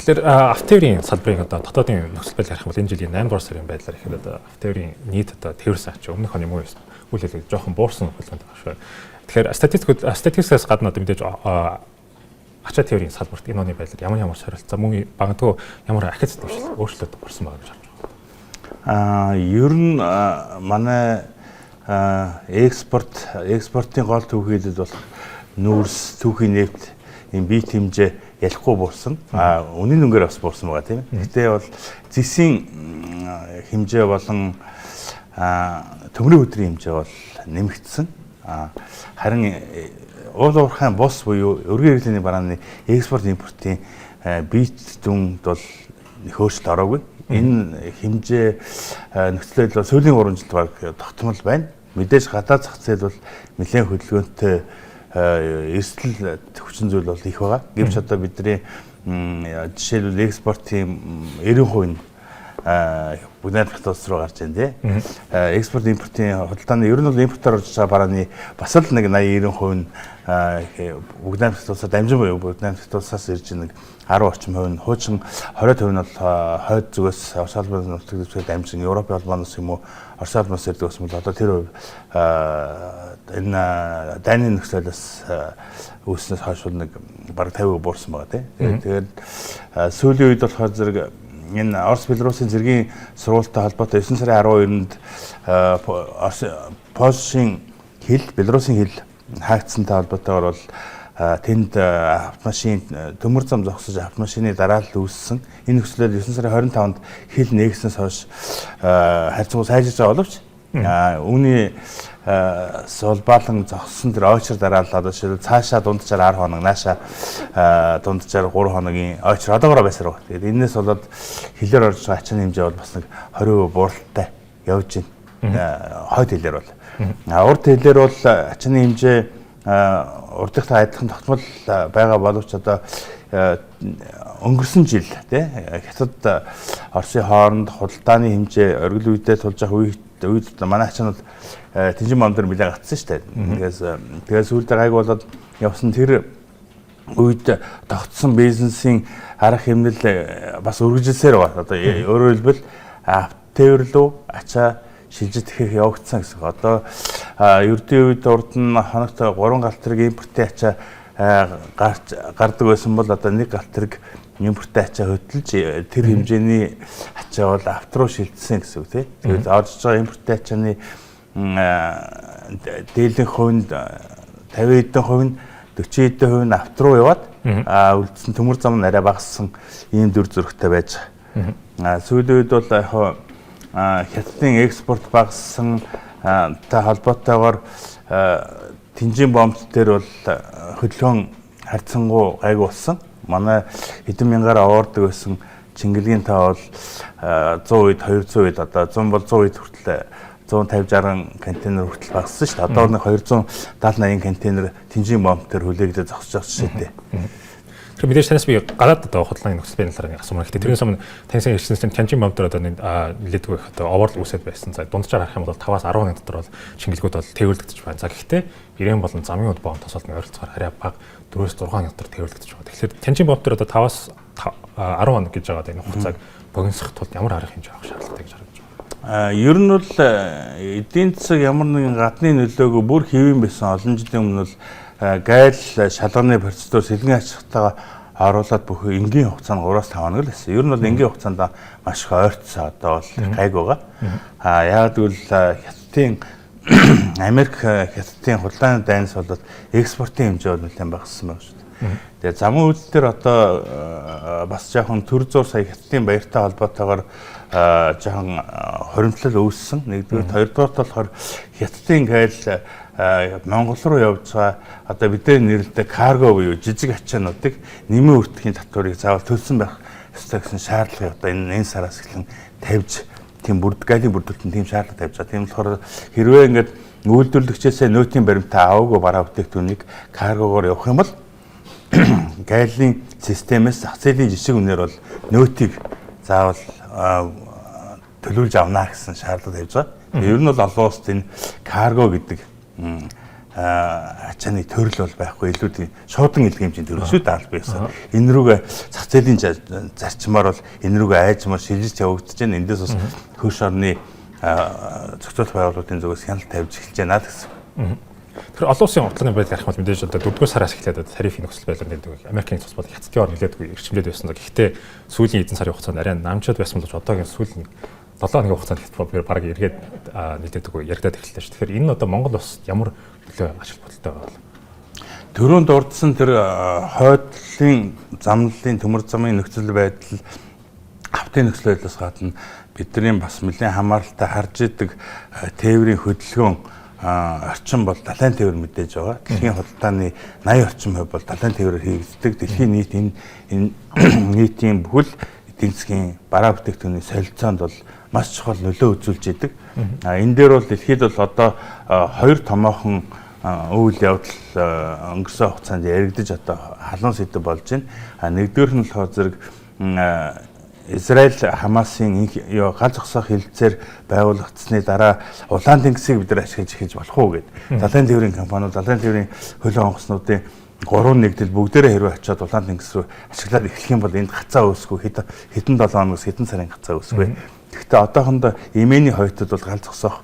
Тэгэхээр автотээврийн салбарын одоо дотоодын нөхцөл байдал ярих юм бол энэ жилийн 8 дугаар сарын байдлаар ихэд одоо автотээврийн нийт одоо тээвэрсэн ач өмнөх оны муу үйл хэлэг жоохон буурсан хөдөлгөөнтэй байгаа шүү. Тэгэхээр статистикаас гадна одоо мэдээж ачаа тээврийн салбарт энэ оны байдлаар ямар ямар сорилт, за мөн магадгүй ямар ахиц өөрчлөлт орсон байгаа гэж харж байна. Ер нь манай экспортын гол түүхийлэл болох нүүрс, түүхийн нефть энэ биет хэмжээ ялахгүй буурсан. Үнийн үнгээр бас буурсан байгаа, тийм ээ. Гэхдээ бол зэсийн хэмжээ болон төмрийн өдрийн хэмжээ бол нэмэгдсэн. Харин уул уурхайн бус буюу өргөн хэрэглээний барааны экспорт импортын биет дүнд бол өөрчлөлт ороогүй. Энэ хэмжээ нөхцөл байдал сүүлийн 3 жилд баг тогтмол байна. Мэдээж гадаад зах зээл бол нэлээд хөдөлгөөнтэй, эрсдэл хүчин зүйл бол их байгаа. Гэвч одоо бидний жишээлбэл экспортын 90% нь Бүгд найрамдах улс руу гарч байна, тий. Экспорт импортын худалдааны ер нь бол импортоор орж байгаа барааны бас л нэг 80 90% нь Бүгд найрамдах улсаар дамжин буюу Бүгд найрамдах улсаас ирж нэг 10 орчим хувь нь, хуучин 20% нь бол хойд зүгээс Орос улбаны нутаг дэвсгэр дамжин Европын холбооноос юм уу, Орос улбанаас ирдэг байсан бол одоо тэр хувь энэ дайны нөхцөлөөс үүснээс хойш нэг бараг 50% буурсан байгаа, тий. Тэгээд сүүлийн үед болохоор зэрэг энэ Орос Белорусын зэргийн сургуультай холбоотой 9 сарын 12-нд Орос Польшийн хил, Белорусын хил хаагдсантай холбоотойгоор бол тэнд автомашин төмөр зам зогсож автомашины дараалал үүссэн. Энэ нөхцөлөөр 9 сарын 25-нд хил нээгснээс хойш харьцангуй сайжирч байгаа боловч үүний сулбаалан зогссон тэр ойчор дараалал одоо жишээлбэл цаашаа дунджаар 10 хоног, наашаа дунджаар 3 хоногийн ойчор одоогороо байсаар байна. Тэгээд энэс болоод хилээр орж байгаа ачааны хэмжээ бол бас нэг 20% бууралтай явж байна. Хойд хилээр бол. Урд хилээр бол ачааны хэмжээ урдынхтай адилхан тогтмол байгаа боловч одоо өнгөрсөн жил, тий, Хятад Оросын хооронд худалдааны хэмжээ оргил үедээ тулж явах үед манай ачаанууд Тэнжин бом дээр нэлээд гацсан шүү дээ. Тэгээд сүүлдээ гайг болоод явсан тэр үед тогтсон бизнесийн арга хэмнэл бас үргэлжилсээр байна. Одоо өөрөөр хэлбэл автотээвэр рүү ачаа шилжиж тэхэх явагдсан гэсэн. Одоо ердийн үед урд нь хоногт 3 галт тэрэг импортын ачаа гарч гардаг байсан бол одоо 1 галт тэрэг импортын ачаа хөдөлж тэр хэмжээний ачаа бол авто руу шилжсэн гэсэн үг, тий. Тэгээд орж байгаа импортын ачааны дийлэнх хувь нь 50 хэдэн хувь нь, 40 хэдэн хувь нь авто руу яваад үлдсэн төмөр зам нь арай багассан ийм дүр зурагтай байж байгаа. Сүүлийн үед бол яг Хятадын экспорт багассан та холбоотойгоор Тэнжин бомб дээр бол хөдөлгөөн харьцангуй гайгүй болсон. Манай хэдэн мянгаар аваардаг байсан чингэлгийн таа бол 100 үед, 200 үед, одоо 100 бол 100 үед хүртэл 150 60 контейнер хүртэл багассан шүү дээ. Одоо нэг 270 80 контейнер Тэнжин бомб дээр хүлээгдээ зогсож байгаа жишээтэй. Тэгэхээр мэдээж танаас би гадаад одоо худалдааны нөхцөл байдлын талаар нэг асуумаар. Гэхдээ тэрнээс өмнө таны сайн хэлснээс Тянжин бомб дээр одоо нэг нэлээдгүй их одоо овоорл үүсээд байсан. За, дунджаар харах юм бол 5-аас 10 хоногийн дотор бол чингэлгүүд бол тээвэрлэгдэж байна. За, гэхдээ Ирээн болон замын үд бомб тосолд ойролцоогоор арай бага 4-6 хоногийн дотор тээвэрлэгдэж байгаа. Тэгэхээр Тянжин бомб дээр одоо 5-аас 10 хоног гэж байгаа энэ хугацааг богиносох тулд ямар арга хэмжээ авах шаардлагатай гэж харагдаж байна? Ер нь бол эдийн засаг ямар нэгэн гадны нөлөөгөө бүр хэвэн байсан олон жилийн өмнө бол гайл шалганы процедур сэлгэн ачаалтайгаа оруулаад бүх энгийн хугацаанд 3-5 хоног л байсан. Ер нь бол энгийн хугацаанд маш их ойртсон, одоо бол гайг байгаа. Яагаад гэвэл Хятадын Америк Хятадын худалдааны дайнаас болоод экспортын хэмжээ бол нэлээд багассан байгаа шүү дээ. Тэгээ замын үйлдэл дээр одоо бас жоохон төр зур сая Хятадын баяртай холбоотойгоор жоохон хоримтлал үүссэн. Нэгдүгээр, хоёрдугаарт болохоор Хятадын гайл Монгол руу явж байгаа одоо бидний нэрлэдэг карго буюу жижиг ачаануудыг нэмэн өртгийн татварыг заавал төлсөн байх ёстой гэсэн шаардлагыг одоо энэ сараас эхлэн тавьж, тийм бүрд гайлын бүрдүүлэлтэнд тийм шаардлага тавьж байгаа. Тийм болохоор хэрвээ ингээд үйлдвэрлэгчээсээ нөөтийн баримтаа аваагүй бараа бүтээгдэхүүнийг каргогоор явах юм бол гайлын системээс зах зээлийн жишг үнээр бол нөөтийг заавал төлөвлөж авна гэсэн шаардлага тавьж байгаа. Ер нь бол олон улсад энэ карго гэдэг ачааны төрөл бол байхгүй, илүү тийм шуудан илгээмжийн төрөл шүү дээ аль биесээ. Энэ рүүгээ зах зээлийн зарчмаар бол энэ рүүгээ айжмаар шилжиж явагдаж байна. Эндээс бас хөрш орны зохицуулах байгууллагуудын зүгээс хяналт тавьж эхэлж байна л гэсэн. Тэгэхээр олон улсын бодлогын байдал ярих бол мэдээж одоо 4-р сараас эхлээд тарифын нөхцөл байдлаар нэлээд Америкийн цус бол Хятадын ор нэлээдгүй эрчимлээд байсан. Гэхдээ сүүлийн эзэн сарын хугацаанд арай намжаад байсан боловч одоогийн сүүлийн 7 хоногийн хугацаанд Хятад бараг эргээд нэлээдгүй яригадад эхэллээ шүү. Тэгэхээр энэ нь одоо Монгол улсад ямар нөлөө ач холбогдолтой байгаа вэ? Түрүүнд дурдсан тэр хойдлын замналын төмөр замын нөхцөл байдал, автын нөхцөл байдлаас гадна бидний бас нэлээн хамааралтай харж идэг тээврийн хөдөлгөөн орчин бол далайн тээвэр мэдээж байгаа. Дэлхийн худалдааны 80 орчим хувь бол далайн тээврээр хийгддэг. Дэлхийн нийт энэ нийтийн бүхэл эдийн засгийн бараа бүтээгдэхүүний солилцоонд бол маш чухал нөлөө үзүүлж идэг. А энэ дээр бол дэлхийд бол одоо хоёр томоохон үйл явдал өнгөрсөн хугацаанд яригдаж одоо халуун сэдэв болж байна. А нэгдүгээр нь болохоор зэрэг Израиль Хамасын гал зогсоох хэлцээр байгуулагдсны дараа улаан тэнгисийг бид нар ашиглаж эхэлж болох уу гэд. Далайн тээврийн компаниуд, далайн тээврийн хөлөө онгоцнуудын гурван нэгдэл бүгдээрээ хэрвээ очиод улаан тэнгис рүү ашиглаад эхлэх юм бол энд гацаа үүсэхгүй, хэдэн 7 хоногоос хэдэн сарын гацаа үүсэхгүй. Гэхдээ одоохондоо Йеменийн хоёртод бол гал зогсоох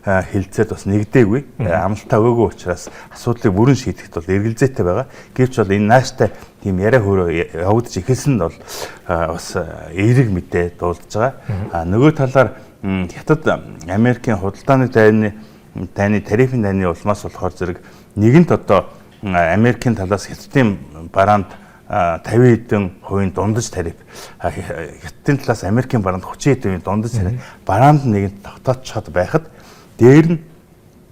хэлцээд бас нэгдээгүй, амлалтаа өгөөгүй учраас асуудлыг бүрэн шийдэхэд бол эргэлзээтэй байгаа. Гэвч бол энэ нааштай тийм яриа хөрөө явагдаж эхэлсэн нь бол бас эерэг мэдээ дуулдаж байгаа. А нөгөө талаар Хятад Америкийн худалдааны дайны тарифын дайны улмаас болохоор зэрэг нэгэнт одоо Америкийн талаас Хятадын бараанд 50 хэдэн хувийн дундаж тариф, Хятадын талаас Америкийн бараанд 30 хэдэн хувийн дундаж тариф бараанд нэгэнт тогтоочход байхад дээр нь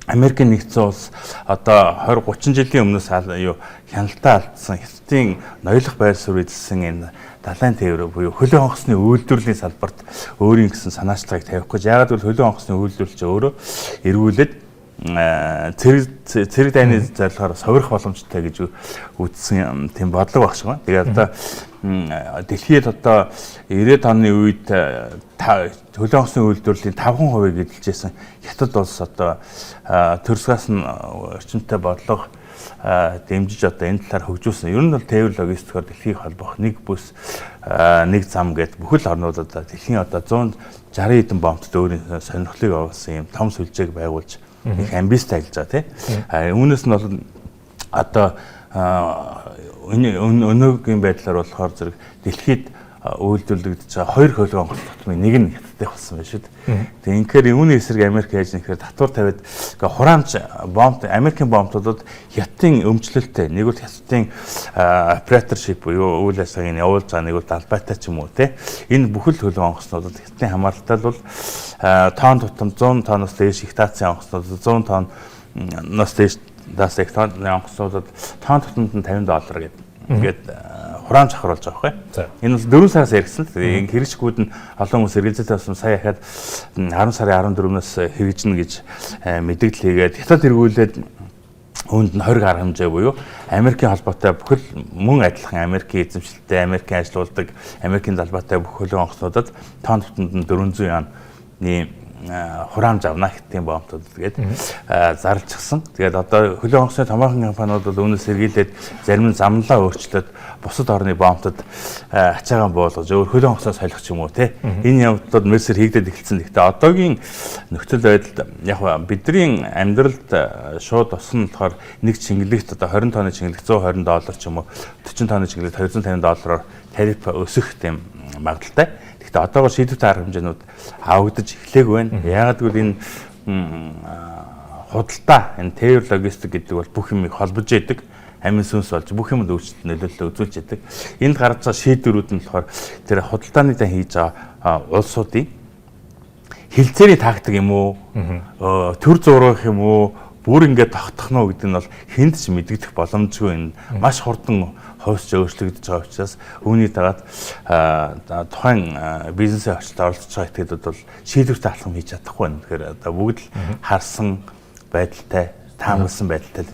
Америкийн нэгдсэн улс одоо 20 30 жилийн өмнөөс юу хяналтаа алдсан Хятадын ноёлох байр суурь эзэлсэн энэ далайн тээвэр буюу хөлөө онгоцны үйлдвэрлэлийн салбарт өөрийн гэсэн санаачлагыг тавих гэж. Яагаад гэвэл хөлөө онгоцны үйлдвэрлэл чинь өөрөө эргүүлээд цэрэг дайны зорилгоор совирох боломжтой гэж үзсэн тийм бодлого баг шиг байна. Тэгээд одоо дэлхийд одоо 90-ад оны үед хөлөө онгоцны үйлдвэрлэлийн 5% эзэлжсэн Хятад улс одоо төрсгөөс нь эрчимтэй бодлого дэмжиж одоо энэ талаар хөгжүүлсэн. Ер нь бол тээвэр логистикоор дэлхийг холбох нэг бүс нэг зам гэд бүхэл орнуудад дэлхийн одоо 160 хэдэн бомбтод өөрийн сонирхлыг оруулсан юм том сүлжээг байгуулж их амбицтай ажиллаж байгаа тий. А үүнээс нь бол одоо энэ өнөөгийн байдлаар болохоор зэрэг дэлхийд үйлдвэрлэгдэж байгаа хоёр хөлөө онгоц тутмын нэг нь Хятадын болсон байна шүү дээ. Тэгээ инхээр үүний эсрэг Америк яаж нэхэр татвар тавиад ингээ хураамж бомб Америкийн бомбтуудад Хятадын өмчлөлттэй нэг бол Хятадын операторшип буюу үйл ажиллагааг нь явуулж байгаа, нэг бол далбайтай ч юм уу те. Энэ бүхэл хөлөө онгоцнуудад Хятадын хамааралтай бол тонн тутам 100 тонноос дээш их таацын онгоцнуудад 100 тонноос дээш даас их тонны онгоцнуудад тонн тутамд нь $50 гэдэг. Ингээд хураамж авахруулж байгаа байхгүй. Энэ бол 4 сараас яригдсан л. Энэ хэрэгжихгүйд нь олон хүмүүс эргэлзээтэй болсон. Сая ахаад 10 сарын 14-өөс хэрэгжинэ гэж мэдээлэл хийгээд Хятад эргүүлээд үүнд нь 20 арга хэмжээ буюу Америкийн холбоотой бүхэл мөн адилхан Америкийн эзэмшилтэй, Америкийн ажилуулдаг, Америкийн далбаатай бүх хөлөө онгоцнуудад тонн тутамд нь 400 юаны хураамж авна Хятадын бомбтууд гээд зарлчихсан. Тэгээд одоо хөлөө онгоцны томоохон компаниуд бол үүнээс сэргийлээд зарим нь замналаа өөрчлөөд бусад орны бомбтод ачаагаан буулгаж өөр хөлөө онгоцоо солих ч юм уу те. Энэ явдлууд мэсэр хийгдээд эхэлсэн. Гэхдээ одоогийн нөхцөл байдалд яг бидний амьдралд шууд тусна болохоор нэг чингэлэгт одоо 20 тонны чингэлэг $120 ч юм уу 40 тонны чингэлэгт $250 тариф өсөх тийм магадлалтай. Гэхдээ одоогоор шийдвэртэй арга хэмжээнүүд авагдаж эхлэегүй байна. Яагаад гэвэл энэ худалдаа, энэ тээвэр логистик гэдэг бол бүх юмыг холбож яадаг, амин сүнс болж бүх юмд өөрчлөлт нөлөөлөл үзүүлж яадаг. Энд гарч байгаа шийдвэрүүд нь болохоор тэр худалдааны дан хийж байгаа улсуудын хилцээний тактик юм уу, төр зурах юм уу, бүр ингээд тогтох нь уу гэдэг нь бол хүнд ч мэдэгдэх боломжгүй, энэ маш хурдан хувьсч өөрчлөгдөж байгаа учраас үүний дагаад тухайн бизнесийн орчилд оролцож байгаа этгээдүүд бол шийдвэртэй алхам хийж чадахгүй байна. Тэгэхээр одоо бүгд л харсан байдалтай, таамагласан байдалтай.